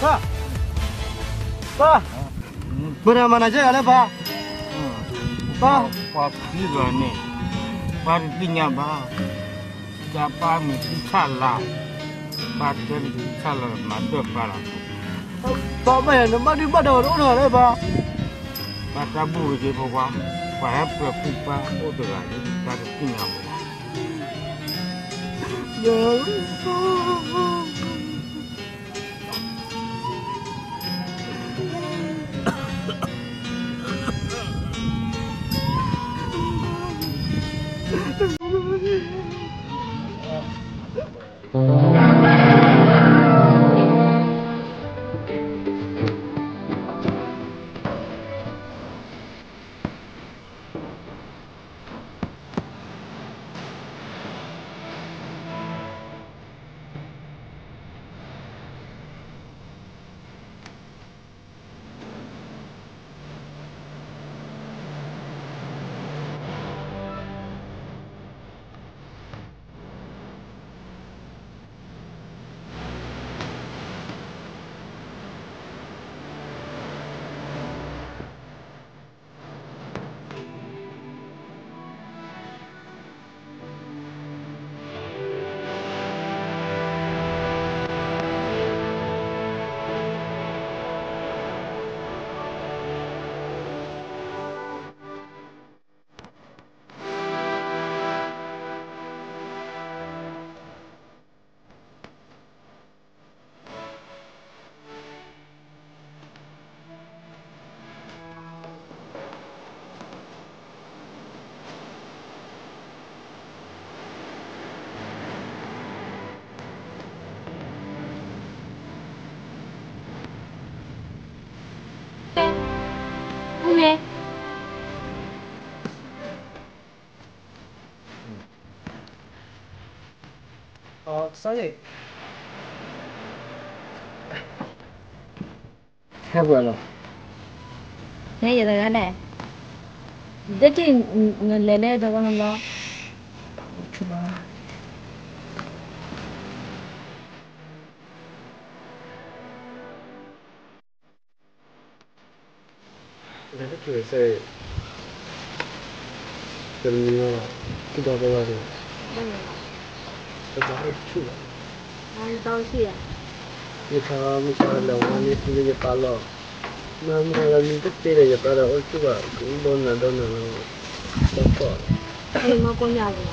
ပၢ်, ပၢ်, ပှၤမၤနၤကဲဂၤလၢပၢ်, ပၢ်, ပှၤဖံးဂၤန့ၣ်, ပၢ်တသ့ၣ်ညါဘၣ်, တၢ်ပၢ်မံၤသံဆၣ်လၤ, ပၢ်တဲလံသံဆၣ်လၤမၤဒၢၣ်ပၢ်လီၤ, ပၢ်ဘၣ်ယၤနဘၣ်ဒုၣ်ဘၣ်ဒါတအိၣ်နီတဂၤလၢပၢ်, ပၢ်တၢ်ဘူၣ်ဝဲက့ၤပဝါ, ပှၤဟဲပှဲၤကူပၢ်အိၣ်တဂၤလံ ပၢ်တသ့ၣ်ညါဘၣ်. ဟဲပှဲၤလီၤ. နဲယတဂၤလဲၣ်. ဒ်ထံၣ်နလဲၤလၢတဂီၢ်နလီၤ. လဲၤတချုးစဲး, တမံၤလီၤ, ထံၣ်ဒီးတဂၤန့ၣ်, တဘၣ်အိၣ်ဆူၣ်ဘၣ်. ယထီၣ်မုၢ်ဆါလဲၤဝါန့ၣ် ထံၣ်လၢယပၢ်လီၤ. မ့ၢ်မ့ၢ်လၢမံတသ့ဒီး ယပၢ်ဒီးအိၣ်ဆူၣ်ဘၣ်, ကအိၣ်ဒီးနၤဒီးနၤလီၤ, တၢ်ဖီၣ်, ကိညါလီၤ,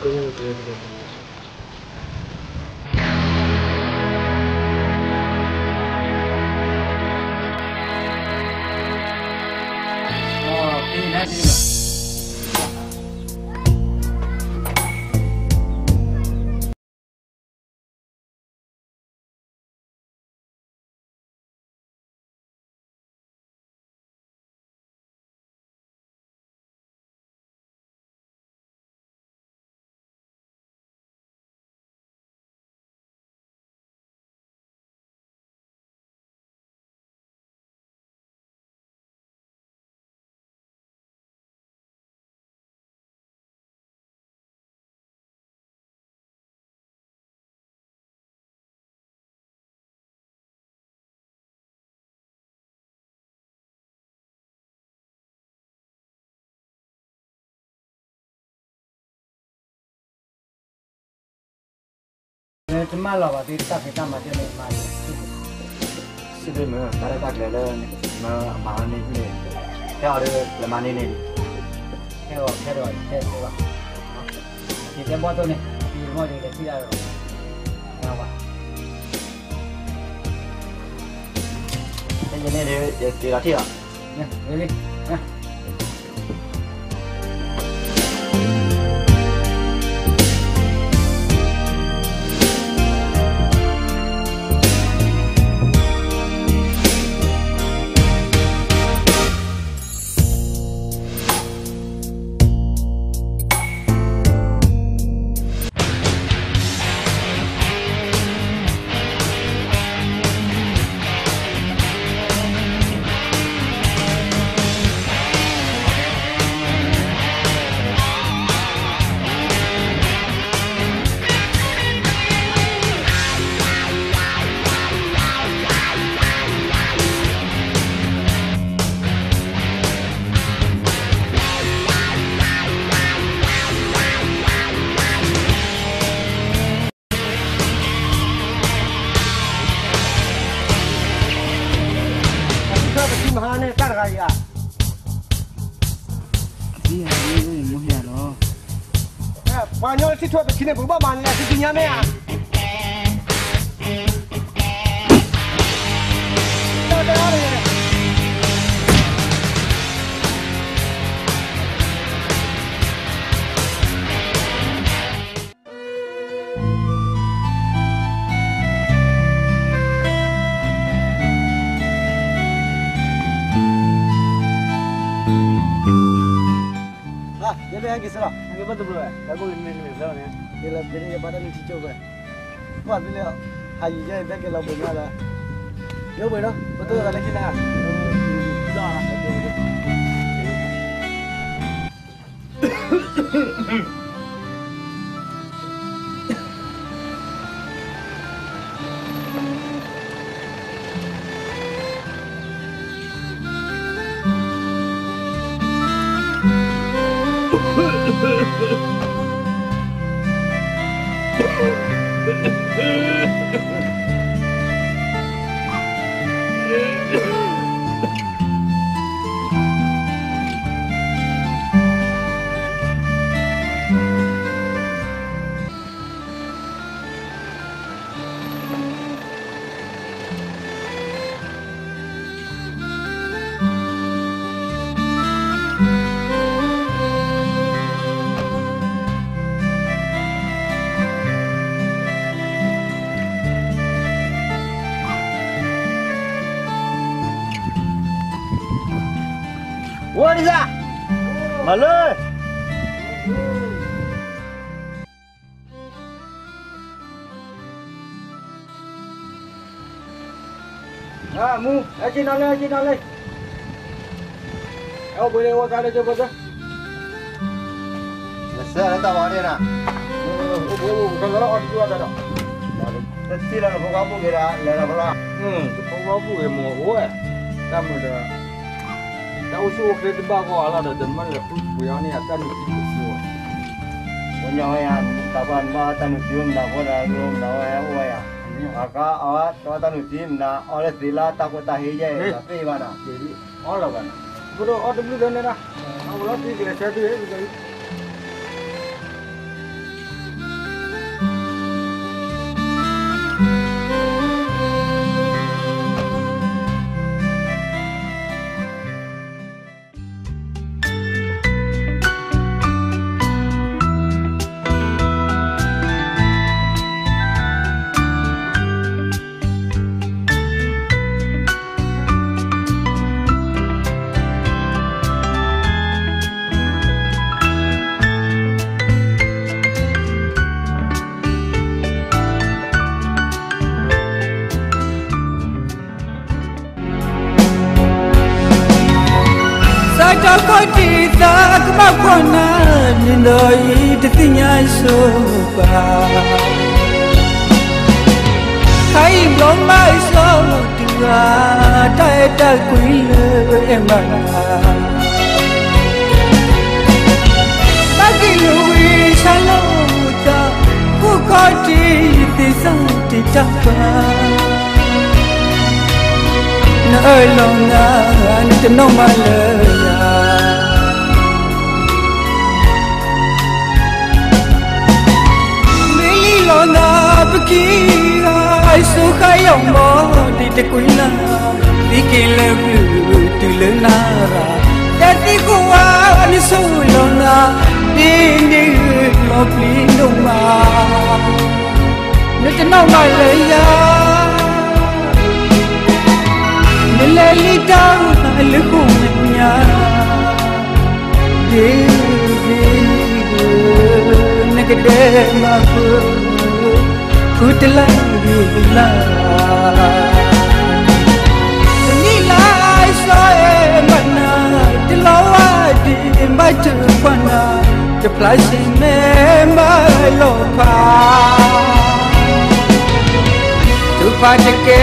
ကိညါလီၤ.တမၤလီၤဘၣ်သ့တၢ်ဖံးတၢ်မၤသ့န့ၣ်မၤ, စံးဘၣ်မ့ၢ်တၢ်ရဲၣ်တၢ်ကျဲၤလၢမၤအီၤန့ၣ်န့ၣ်, ဟဲအီၤဒီးလဲၤမၤန့ၢ်န့ၣ်, ဟဲအီၤဟဲဒီးဟဲသ့ဘၣ်, ယတဲဘီၣ်သိၣ်န့ၣ် ယမီၢ်ဒီးလဲၤထံၣ်တၢ်ဒီး, ဝါ, ဖဲယန့ၣ်ဒီး ယက့ၤလီၤထံၣ်လီၤ, လံ, မူဟဲလီၤ. ပှၤကညီလၢထံၣ်ထီၣ်ပထံန့ၣ် ပကဘၣ်မၤန့ၣ် ထံထံညါမ့ၢ်ဧါ. ယဲလၢဟဲက့ၤစ့ၢ်လီၤ, ဟဲက့ၤဘၣ်တဘျီဝဲ, တၢ်ကိၢ်န့ၣ်မ့ၢ်ကန့ၣ်လီၤန့ၣ်, ယဲလၢဖဲန့ၣ်ယဘၣ်တၢ်နုၢ်ထံကၠိၣ်ဝဲ, ကွၢ်သ့လၢ ဟးယံၤယဲအံၤ တၢ်ကဲလီၤဘှံးညါလၢ, ယအိၣ်ဘှံးဒီး ပတိၢ်သးလၢခံနၤဧါ. ဝဲဒၣ်, မၤလၢ မူ, ဟဲက့ၤနီၤလံ ဟဲက့ၤနီၤလံ, ဟဲအိၣ်ဘှံးလၢဝဲကါလၢကၠိဖိသၢ, နဆဲးလၢတၢ်ဝါန့ၣ်နၤ, အိၣ်ဘှံးအိၣ်ဘှံးကါလၢအီၣ်တကူအီၣ်တၢ်ဒီး, တထံၣ်လၢနဖိခွါဘူၣ်ဂ့ၤဒၣ် လဲၤဒီးဖဲလီၤ, ယဖိခွါဘူၣ်ဂ့ၤမ့ၢ်အိၣ်ဝဲ, တၢ်မုာ်ဒီး တၢ်အိၣ်ဆူၣ်အိၣ်ချ့တဘၣ်ဂီၢ်အလီၢ်ဒီး တမ့ၢ်လၢဃုပှ့ၤအီၤန့ၣ် အတၢ်နုၢ်ထံကၠိၣ်ဝဲ, ပှၤညီဝဲယၤ တၢ်ပှၤနဘၣ်တၢ်နုၢ်ထံ မနၤဖိဒီး မနၤဝဲအိၣ်ဝဲယၤ, အကါအဝဲတဘၣ်တၢ်နုၢ်ထံ မနၤအီၣ်လၢသ့လၢတၢ်ဖိတၢ်ဟ့ယဲၢ် သ့ဘၣ်နၤ, အီၣ်လၢၤဘၣ်နၤ, ဖိဒိၣ်အီၣ်တဘျုးလၢန့ၣ်ဒၣ်, အဝဲလီၤတံၢ်ကလဲၤဆၢတုၤ စးထီၣ်ခီၣ်ထံးသးကဘၣ်ကွၢ်နၤ, နဒီးအံၤတသ့ၣ်ညါဆိပာ်, ခါအံၤဘျီမးအစီတဂၤ, တၢ်အဲၣ်တၢ်ကွံလၢအဲၣ်မးနၤ, ဘၣ်က့ၤလီၤဝံၤဆါလီၤသး, ခိၣ်ခီၣ်ထံးသ့ၣ်စၢ်တ့ၢ်တၢ်ပာ် နအၢၣ်လီၤနၤ နတနီၣ်မးလၢယၤ, မ့ၢ်လံလီၤနၤပကံဂၤ, အစိဃါယီၤမီၢ်ဒ်တကွံနၤ, သံက့ၤလၢကလုာ်တုၤလၢနၤရၤ, တၢ်သံကွၢ်နဆိၣ်လီၤနၤ, ဒ်န့ၣ်ဂ့ၤလီၤပျံၤဒိၣ်မး နတနီၣ်ဘၣ်လၢယၤ, နလဲၤလံတၢ်လၢဃိာ်မဲာ်ညါ, ဒ်ဒ်ဧၢ, နကဒဲးမးဃုာ်, ဖုတလၢ်ဂ့ၤလၢ်, တနံၣ်လၢ်စီအဲၣ်မးနၤ, တလီၤဝါဒံးဘၣ်တပှၢ်နၤ, တဖျါဆ့မဲမၤလီၤဖး တုၤဖးတကဲ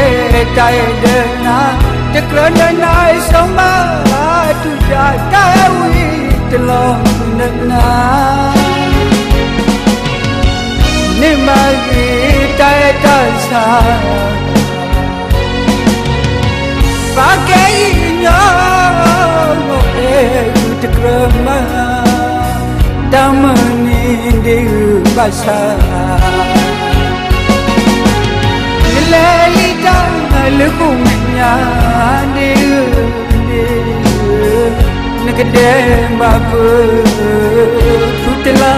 တၢ်အဲၣ်ဒၢနၤ, တကြၢးနၤနၤအစီမး, တုၤဒၣ်တၢ်အဲၣ်ဝံၤတလီၤနၤ, န့ၢ်မၤဂ့ၤတၢ်အဲၣ်တၢ်ဆါ, ပာ်ကဲအံၤညီ, အဲၣ်ဂုာ်တကြၢးမး တၢ်မၤန့ၣ်ဒ့ၣ်ဘၣ်ဆၣ်, နလဲၤလံတၢ်လၢကိးမဲာ်ညါဒ့ၣ်ဧၢ, နကဒဲးဘၣ်ပၢၢ် ထူတလါ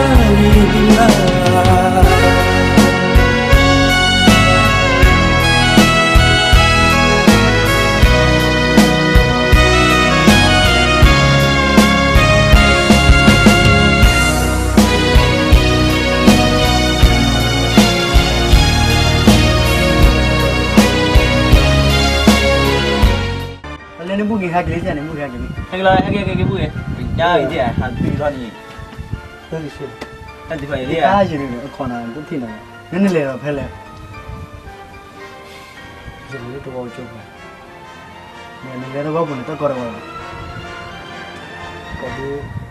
လံလါ. လၢနဘူၣ်က့ၤဟဲက့ၤလံ န့ၣ်ဘူၣ်က့ၤဟဲက့ၤလံ, ဟဲက့ၤလီၤ ဟဲက့ၤ ဟဲက့ၤ ဟဲက့ၤဘူၣ်က့ၤ, ယါအံၤဒ်အဟးသံလီၤန့ၣ်, တၢ်ယံၤန့ၣ် အခီၣ်နၤ တထံၣ်နၤ, နနလဲၤဒီးဖဲလဲၣ်, ယလဲၤတဝီကၠိဖဲ, နလဲၤတဝီပူၤန့ၣ် တၢ်ကီတဝီလီၤ, ကီဒု